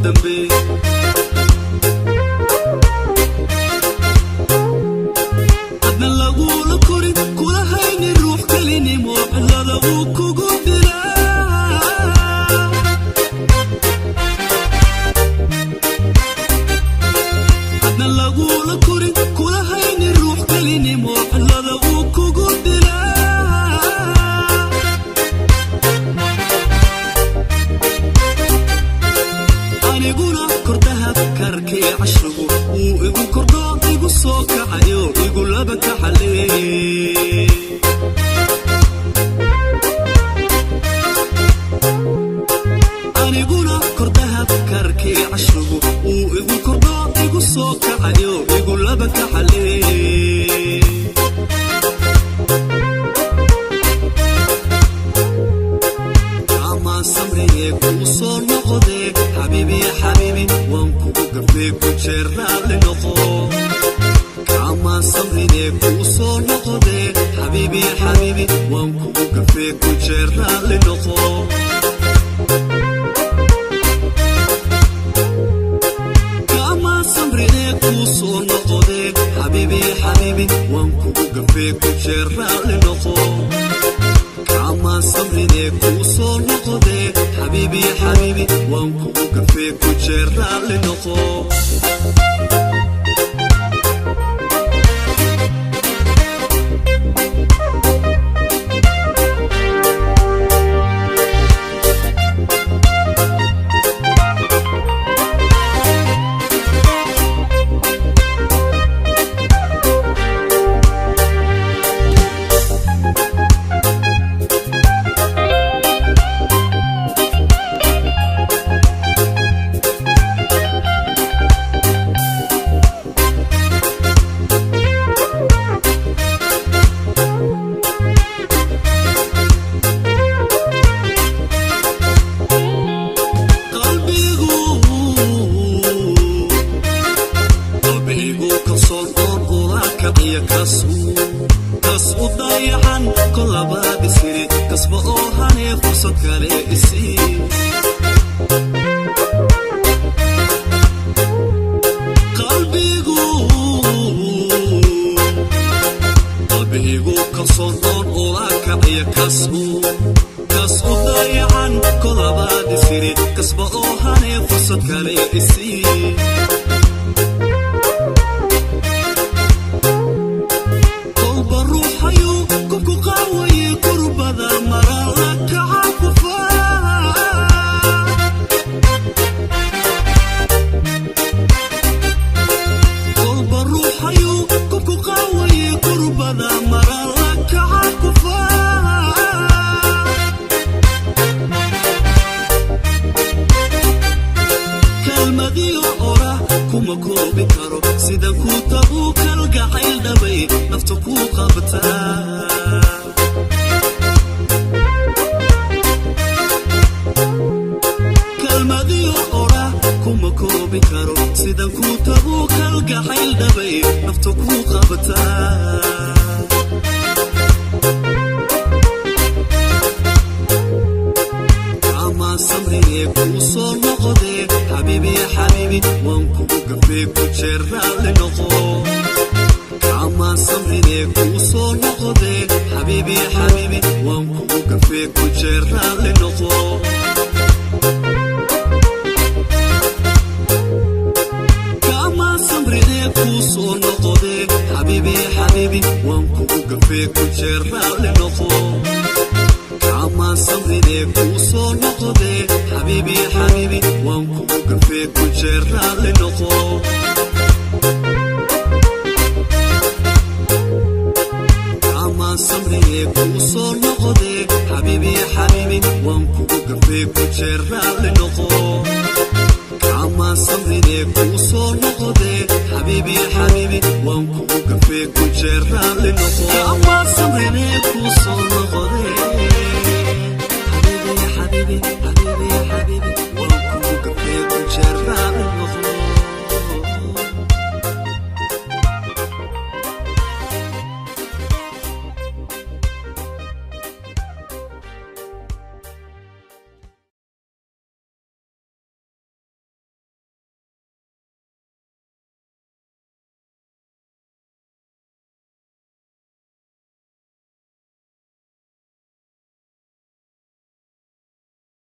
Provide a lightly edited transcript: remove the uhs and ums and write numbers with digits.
Dambe adna lagula korin, kula haynin ruux kelinimo, cidlada uu kugu diraa. Adna lagula korin, kula haynin ruux kelinimo, cidlada uu kugu dilaa. Aniguna kordaha karkii cashrigu wuu igu kordho, igu soo kacayo, igu laba kaxale. Aniguna kordaha karkii cashrigu wuu igu kordho, igu soo kacayo, igu laba kaxale. Kama samriye, kuu soo noqodee. Xabiibi ya xabiibi, waan kugu gafee, ku jeer raalli noqo. Kama samrine, kuu soo noqodee. Xabiibi ya xabiibi, waan kugu gafee, ku jeer raalli noqo. Kama samrine, kuu soo noqodee. Xabiibi ya xabiibi, waan kugu gafee, ku jeer raalli noqo. Kama samrine, kuu soo noqodee. Xabiibi ya xabiibi, waan kugu gafee, ku jeer raalli noqo. Qalbigu, qalbigu kalsoon oon ula kaciya, kasu kas u dayaxan kolabaad isiri, kasba oo hanee fursad kale isii. Qalbigu, qalbigu kalsoon oon ula kaciya, kasu kas u dayaxan kolabaad isiri, kasba oo hanee fursad kale isii. Kolba ruuxayu kubku qaawaye, kurbada mara la kaca kufaa. Kolba ruuxayu kubku qaawaye, kurbada mara la kaca kufaa. Kalmadiyo ora kuma koobi karo sida kuu tabuu, kalgacayl dhabay nafta kuu qabtaa. Kalmadiyo ora kuma koobi karo sida kuu tabuu, kalgacayl dhabay nafta kuu qabtaa. Kama samriye, kuu soo noqodee. Xabiibi ya xabiibi, waan kugu gafee, ku jeer raalli noqo. Kama samrine, kuu soo noqodee. Xabiibi ya xabiibi, waan kugu gafee, ku jeer raalli noqo. Kama samrine, kuu soo noqodee. Xabiibi ya xabiibi, waan kugu gafee, ku jeer raalli noqo. Kama samrine, kuu soo noqodee. Xabiibi ya xabiibi, waan kugu gafee, ku jeer raalli noqo. Kama samriye, kuu soo noqodee. Xabiibi ya xabiibi, waan kugu gafee, ku jeer raalli noqo. Kama samrine, kuu soo noqodee. Xabiibi ya xabiibi, waan kugu gafee, ku jeer raalli noqo. Kama samrine, kuu soo